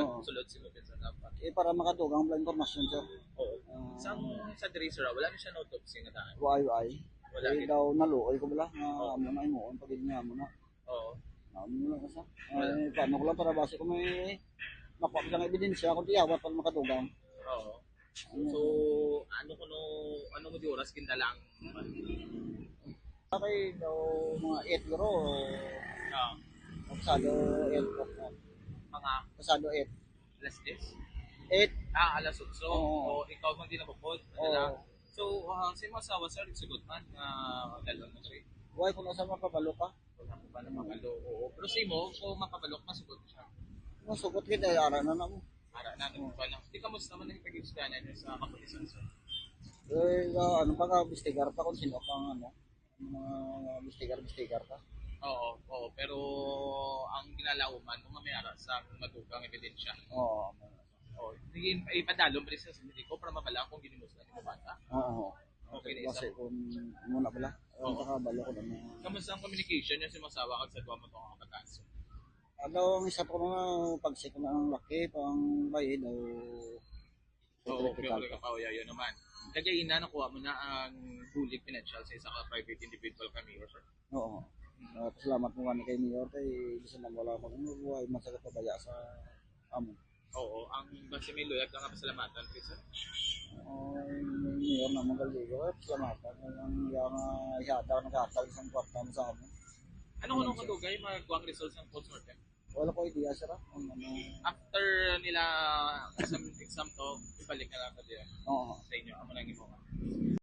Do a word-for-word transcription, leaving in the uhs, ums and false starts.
Oo. Sulod si Miguel sa dapat. Eh, para makadugang bala impormasyon, sir. Oo. Ah. Sang sa diri, sir, wala na siya na-autopsy nga daan? Why, why? Wala. Eh, daw naluoy ko bala nga Oo. Amo na, imo ang pagid niya, amo na. Oo. Amo na sa. Wala. Eh, paano ko lang para base ko may makuha ko siyang ebidensya kung tiyawat pa makadugang. Oo. So, ano kuno, ano mo di oras gindalang? Okay, daw mga eight siguro. Ah. Pasado eight. Mga? Pasado eight. Alas diyes? Eight. Ah, alas otso. Oo. O, ikaw man din nabukod. Oo. So, ah, sa imong asawa, sir, nagsugot man nga dalon mo diri? Why, kung asa makabalo ka? Wala ko pa na makalo. Oo. Pero sa imo, kung makabalo ka, masugot siya. Masugot gid, ay, ara na namo. Ara na, nagkuha lang. Di, kamusta man ang pag-iusganan niyo sa kapulisan, sir? Eh, ah, ano, pag-imbestigar pa kung sino pang, ano, mga imbestigar-imbestigar pa. Oo, oo. Pero ang ginalauman mo nga may ara sa madugang ebidensya. Oo. Oo. Sige, ipadalom pa rin sa mediko para mabala kung ginimusga ni bata. Oo. Okay, na isa. Kasi kung muna pala, Oo. Makabalo ko na mga Kamusta ang communication niyo sa imong asawa kag sa duha mo tong kabataan, sir? Ano, ang isa pa ko na pag-check na ang laki, pang bayad, o Oo, okay, critical okay pa. Ka pa, o, yayo naman. Kagaina, nakuha mo na ang bulig financial sa isa ka private individual ka mayor, sir? Oo. Ah, salamat mo man kay Mayor, kay bisan lang wala ko, ano, buhay man sa kapabaya sa amo. Oo, ang base may luyag ka nga pasalamatan, sir? Ang Mayor na Magaldigo, eh, pasalamatan. Ang yang, ah, ihada, naghatag sa kwarta mo sa amo. Ano, ano, Ano, sir? Kadugay, magkuha ang results ng postmortem? Wala ko idea, sir, ah, kung ano. After nila exam, exam to, ibalik na lang sa dira. Oo. Sa inyo, amo lang imo.